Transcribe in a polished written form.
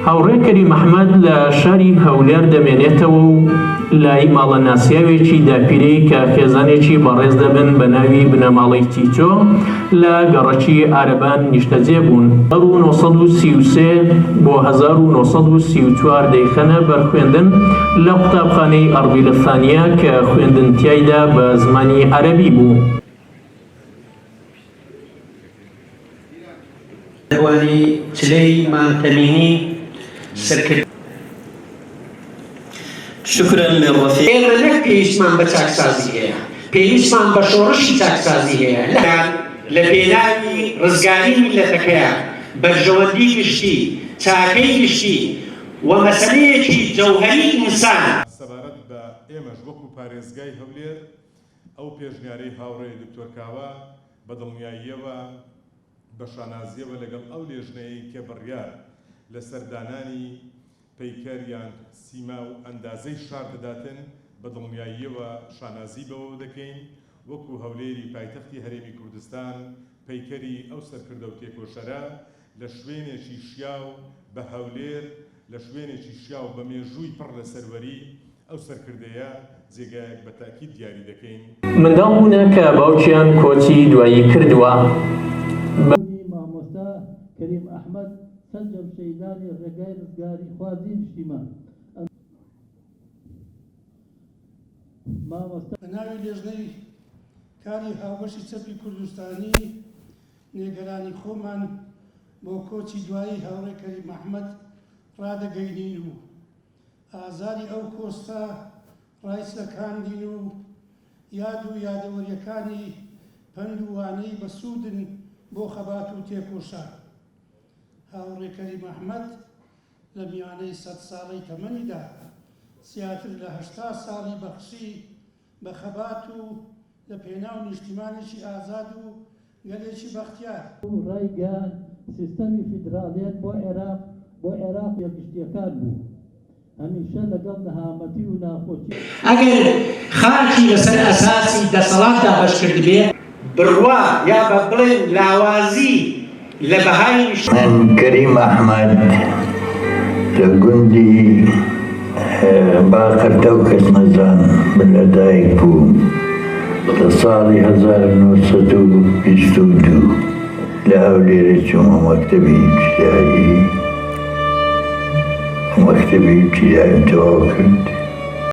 هاوڕێ کەریم ئەحمەد لە شاری هەولێر دەمێنێتەوە و لای ماڵە ناسیاوێکی داپیرەی کە خێزانێکی بەڕێز دەبن بە ناوی بنەماڵەی تیتۆ لە گەڕەکی عارەبان نیشتەجێ بوون. 1933 بۆ 1934 دەیخەنە بەر خوێندن لە قوتابخانەی ئەڕبیل الثانیە کە خوێندن تیایدا بە زمانی عەرەبی بوو. توانی چلەی ماتەمینی سەرکردە. شکرا للرفیق. ئێمە نەک پێویستمان بە چاکسازی هەیە، پێویستمان بە شۆڕشی چاکسازی هەیە لە. لە پێناوی ڕزگاری میللەتەکەیان، بەرژەوەندی گشتی، چاکەی گشتی و مەسەلەیەکی جەوهەری ئینسان. سەبارەت بە ئێمەش وەکو پارێزگای هەولێر، ئەو پێشنیارەی هاوڕێ دکتۆر کاوە بە دڵنیاییەوە بە شانازییەوە لەگەڵ ئەو لێژنەیەی کە بڕیار لەسەر دانانی پەیکەر یان سیما و ئەندازەی شار دەداتن، بە دڵنیاییەوە شانازی بەوەوە دەکەین وەکو هەولێری پایتەختی هەرێمی کوردستان پەیکەری ئەو سەرکردە و تێکۆشەرە لە شوێنێکی شیاو بە هەولێر، لە شوێنێکی شیاو بە مێژووی پڕ لە سەروەری ئەو سەرکردەیە جێگایەک بە تەئکید دیاری دەکەین. منداڵ بوونە کە باوکیان کۆچی دوایی کردووە. بە. بوونی مامۆستا کەریم ئەحمەد سەرجەم شەهیدانی ڕێگای ڕزگاریخوازی نیشتیمان ئەم. مامۆستا. بە ناوی لێژنەی کاری هاوبەشی چەپی کوردستانی نێگەرانی خۆمان بۆ کۆچی دوایی هاوڕێ کەریم ئەحمەد ڕادەگەینین و ئازاری ئەو کۆستە ڕایچلەکاندین و یاد و یادەوەریەکانی پەند و وانەی بەسوودن بۆ خەبات و تێکۆشان. هاوڕێ کەریم ئەحمەد لە میانەی سەدساڵەی تەمەنیدا زیاتر لە 80 ساڵی بەخشی بە خەبات و لە پێناو نیشتیمانێکی ئازاد و گەلێکی بەختیار. ڕایگەیاند، سیستەمی فیدراڵیەت بۆ عێراق بۆ عێراق یەکگشتییەکان بوو، هەمیشە لەگەڵ نەهامەتی و ناخۆشی. ئەگەر خاکی لەسەر ئەساسی دەسەڵات دابەش کردبێ. بڕوا یا بە بڵێن لاوازی لە بەهای نیشتمان. من کەریم ئەحمەد لە گوندی باقرتە و کەسنەزان لە دایک بووم لە ساڵی 1922 لە هەولێرێ چوومە مەکتەبی ئیبتیدایی مەکتەبی ئیبتیداییم تەواو کرد.